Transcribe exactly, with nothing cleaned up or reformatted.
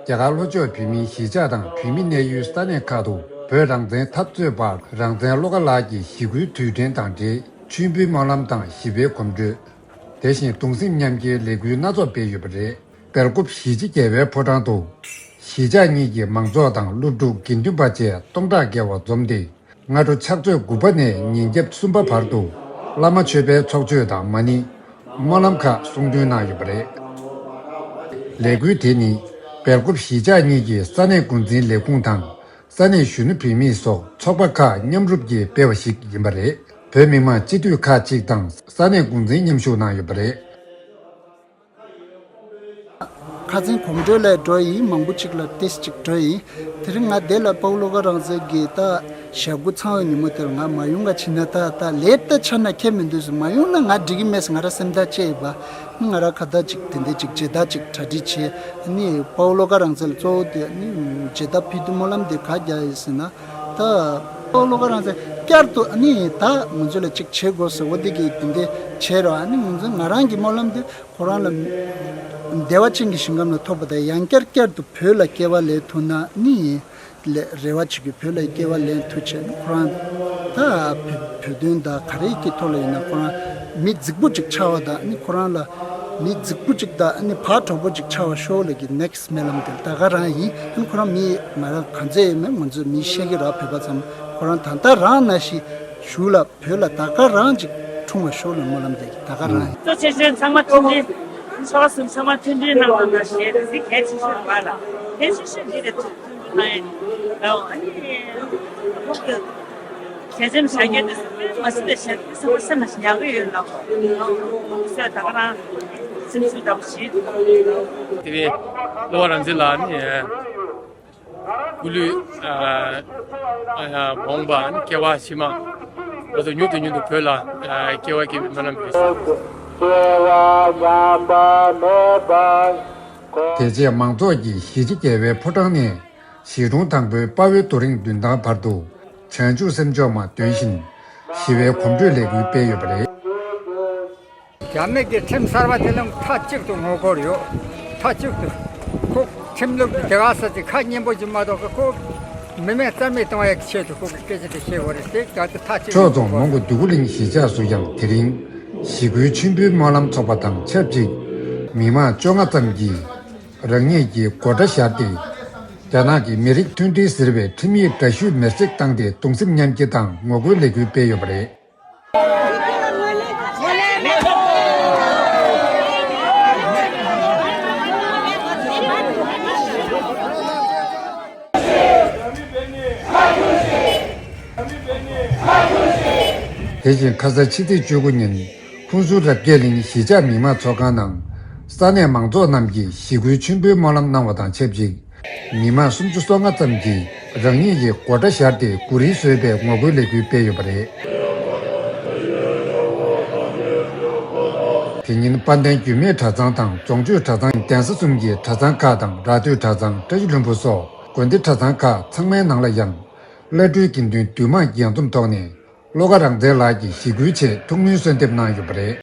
རྒྱ་གར་ལྷོ་ཕྱོགས་བོད་མིའི་གཞིས་ཆགས་དང་བོད་མི་གནས་ཡུལ་ས་གནས་ཁག་ཏུ་བོད་རང་བཙན་འཐབ་རྩོད་པ་རང་བཙན་བློ་དགའ་ལགས་ཀྱི་ཞི་རྒོལ་དུས་དྲན་དང་འབྲེལ་མཆོད་འབུལ་སྨོན་ལམ་དང་ཞི་བའི་གོམ་བགྲོད། དེ་བཞིན་གདུང་སེམས་མཉམ་སྐྱེའི་ལས་འགུལ་སྣ་ཚོགས་སྤེལ་ཡོད་པ་རེད། སྦེལ་ཀོབ་གཞིས་བྱེས་རྒྱལ་བའི་ཕོ་བྲང་དུ། གཞིས་ཆགས་གཉིས་ཀྱི་མང་ཚོགས་དང་སློབ་ཕྲུག་དགེ་འདུན་པ་བཅས་སྟོང་ཕྲག་བརྒལ་བ་འཛོམས་ཏེ། སྔ་དྲོ་ཕྱག་ཚོད་དགུ་པ་ནས་ཉིན་རྒྱབ་གསུམ་པ་བར་དུ། བླ་མ་མཆོད་པའི་ཚོགས་མཆོད་དང་མ་ཎི། སྨོན་ལམ་ཁག་གསུང་འདོན་གནང་ཡོད་པ་རེད། ལས་འགུལ་དེ་ནི། སྦེལ་ཀོབ་གཞིས་ཆགས་གཉིས་ཀྱི་ས་གནས་འགོ་འཛིན་ལས་ཁུངས་དང་། ས་གནས་གཞོན་ནུ་བུད་མེད་སོགས་ཚོགས་པ་ཁག་མཉམ་རུབ་ཀྱིས་སྤེལ་བ་ཞིག་ཡིན་པ་རེད། བོད་མི་མང་སྤྱི་འཐུས་ཁག་ཅིག་དང་ས་གནས་འགོ་འཛིན་མཉམ་ཞུགས་གནང་ཡོད་པ་རེད། ཁ་སང་གོམ་བགྲོད་ལ་འགྲོ་ཡིན། མང་པོ་ཅིག་ལ་ཏེས་ཅིག་འགྲོ་ཡིན། དེ་རིང་ང་འདི་ལ་དཔའ་བོ་བློ་དགའ་རང་བཙན་གྱི་ད་ཞབས་སྐུ་ཚང་བའི་ཉིན་མོ་དེར་ང་མ་ཡོང་ག་ཕྱིན་ན་ད་ད་ལེབ་ད་ཆ་ན་ཁྱད་མི་འདུག་ཟེར། མ་ཡོང་ན་ང་འགྲིག་གི་མེད་ཟེར། ང་ར་སེམས་ཐག་བཅད་ཡིན་པ། ང་ར་ཁ་ད་ཅིག་དེ་འདྲ་ཅིག་མཇལ་དར་ཅིག་གྲ་སྒྲིག་བྱས། ནི་དཔའ་བོ་བློ་དགའ་རང་བཙན་ལ་གཙོ་བོ་དེ་ནི་མཇལ་དར་ཕུལ་དུས་སྨོན་ལམ་དེ་ག་རྒྱག་ཡིན་ཟེར་ན། ད་དཔའ་བོ་བློ་དགའ་རང་བཙན་བསྐྱར་དུ་ནི་ད་ང་ཚོ་ལ་ཅིག་བྱེད་དགོས་ཟེར། འོ་དེ་གི་དེ་འདྲ་བྱས་རོགས། ནི་ང་ཚོ་ང་རང་གི་སྨོན་ལམ་དེ། ཁོ་རང་ལ་བདེ་བ་ཅན་གྱི་ཞིང་ཁམས་ལ་ཐོབ་པ་དང་། ཡང་བསྐྱར་བསྐྱར་དུ་བོད་ལ་སྐྱེ་བ་ལེན་ཐུབ་ན་ནི་ལས་རེ་བ་བྱེད་ཀྱི། བོད་ལ་སྐྱེ་བ་ལེན་ཐུབ་བྱས་ན་ཁོ་རང་ད་བོད་བོད་དོན་དང་ག་རེ་གི་ཐོག་ལ་ཡིན་ན་ཁོ་རང་མི་རྫིག་པོ་ཅིག་ཆགས་པ་དང་ནི་ཁོ་རང་ལ་མི་རྫིག་པོ་ཅིག་དང་ནི་ཕར་གྲོགས་པོ་ཅིག་ཆགས་པ་ཤོག་ལབ་ཀྱི་ནེག་སི་སྨོན་ལམ་དེ་ད་ག་རང་ཡིན། ཁོ་རང་མི་ང་རང་གང་ཚད་ཡིན་མིན་ང་ཚོས་མི་ཤེས་ཀྱི་ར། བོད་པ་ཚང་མ་ཁོ་རང་ད་ལྟ་རང་ན་ཞིག་བཞུགས་ལ། བོད་ལ་ད་ག་རང་ཅིག་འཁྲུངས་པ་ཤོག་ལ་སྨོན་ལམ་འདེབས་ཀྱི་ད་ག་རང་ཡིན། གཙོ་ཆེ་ཤོས་ཚང་མ་མཐུན་སྒྲིལ། ཆོལ་ཁ་གསུམ་ཚང་མ་མཐུན་སྒྲིལ་གནང་བ་ནང་བཞིན་རེ་སི་གལ་ཆེ་ཤོས་མ་ལ་གལ་ཆེ་ཤོས་འདི་རེད། མཐུན་སྒྲིལ་གནང་ཡ་ལའོ། ཨ་ནི་ཁོང་གི་ཞལ་ཆེམས་བཞག་རྒྱུ་དེ་ཚོ་མ་སྲིད་པའི་ཞལ་ཆེམས་ཚང་མ་སེམས་ལ་ཉར་གི་ཡོད་ལ། སེམས་ད་ག་རང་སེམས་ཚུལ་ལྟ་བུ་ཞིག་དེ་བས་བློ་བ་རང་བཙན་ལགས་ནི། སྐུ་ལུས་ཨ་ཨ་མ་འོངས་པ་ཨ་ནི་སྐྱེ་བ་ཕྱི་མ་ང་ཚོ་མྱུར་དུ་མྱུར་དུ་བོད་ལ་ཨ་སྐྱེ་བ་སྐྱེ་བའི་སྨོན་ལམ་ཡོད། དེ་རྗེས་མང་ཚོགས་ཀྱིས་གཞིས་བྱེས་རྒྱལ་བའི་ཕོ་བྲང་ནས་གཞིས་གྲོང་དང་པོའི་དཔའ་བོའི་རྡོ་རིང་མདུན་ཐང་བར་དུ་བྱང་ཆུབ་སེམས་མཆོག་མ་འདོན་བཞིན་ཞི་བའི་གོམ་བགྲོད་ལས་འགུལ་སྤེལ་ཡོད་པ་རེད། རྒྱ་མི་གི་ཁྲིམས་གསར་པ་དེ་ལ་མཐའ་གཅིག་ཏུ་ངོ་རྒོལ་ཡོད། མཐའ་གཅིག་ཏུ། ཁོ་ཁྲིམས་ལུགས་ཀྱི་དེ་ག་ས་ཅིག་ཁ་སྙན་པོ་ཅིག་མ་གཏོགས་ཁོ་མི་མེད་རྩ་མེད་གཏོང་ཡག་གི་ཆེད་དུ་ཁོ་གི་སྐད་ཆ་དེ་བཤད་དགོས་རེད་དེ། རྒྱ་དེ་མཐའ་གཅིག་ཏུ་ཕྱོགས་མཚུངས་ངོ་རྒོལ་མོན་གྷོ་འདོད་རྒུ་གླིང་གཞིས་ཆགས་སུ་ཡང་དེ་རིང་ཞི་རྒོལ་མཆོད་འབུལ་སྨོན་ལམ་ཚོགས་པ་དང་ཆབས་ཅིག་མི་མང་བཅོ་ལྔ་ཙམ་གྱིས་རང་ཉིད་ཀྱི་མགོ་སྐྲ་བཞར་ཏེ། རྒྱ་ནག་གི་མི་རིགས་མཐུན་སྒྲིལ་ཟེར་བའི་ཁྲིམས་ཡིག་འདྲ་བཤུས་མེར་སྲེག་བཏང་སྟེ་གདུང་སེམས་མཉམ་སྐྱེ་དང་ངོ་རྒོལ་ལས་འགུལ་སྤེལ་ཡོད་པ་རེད། དེ་བཞིན་ཁ་ས་ཕྱི་ཚེས་བཅུ་དགུ་ཉིན་ཁུ་སུ་རབ་རྒྱས་གླིང་གཞིས་ཆགས་མི་མང་ཚོགས་ཁང་ནང་ས་གནས་མང་ཚོགས་རྣམས་ཀྱིས་ཞི་རྒོལ་མཆོད་འབུལ་སྨོན་ལམ་གནང་བ་དང་ཆབས་ཅིག་མི་མང་སུམ་ཅུ་སོ་ལྔ་ཙམ་གྱིས་རང་ཉིད་ཀྱི་མགོ་སྐྲ་བཞར་ཏེ་གོ་རིལ་བཟོས་པའི་ངོ་རྒོལ་ལས་འགུལ་སྤེལ་ཡོད་པ་རེད། དེ་ཉིན་དཔལ་ལྡན་རྒྱུད་སྨད་གྲྭ་ཚང་དང་རྫོང་ཆོས་གྲྭ་ཚང་གདན་ས་གསུམ་གྱི་གྲྭ་ཚང་ཁག་དང་ར་སྟོད་གྲྭ་ཚང་བཀྲ་ཤིས་ལྷུན་པོ་སོགས་དགོན་སྡེ་གྲྭ་ཚང་ཁག་ཚང་མའི་ནང་ལ་ཡང་བླ་སྤྲུལ་དགེ་འདུན་འདུས་མང་རྒྱས་འཛོམས་ཐོག་ནས་བློ་དགའ་རང་བཙན་ལགས་ཀྱི་ཞི་རྒོལ་ཆེད་ཐུགས་སྨོན་གསོལ་འདེབས་གནང་ཡོད་པ་རེད།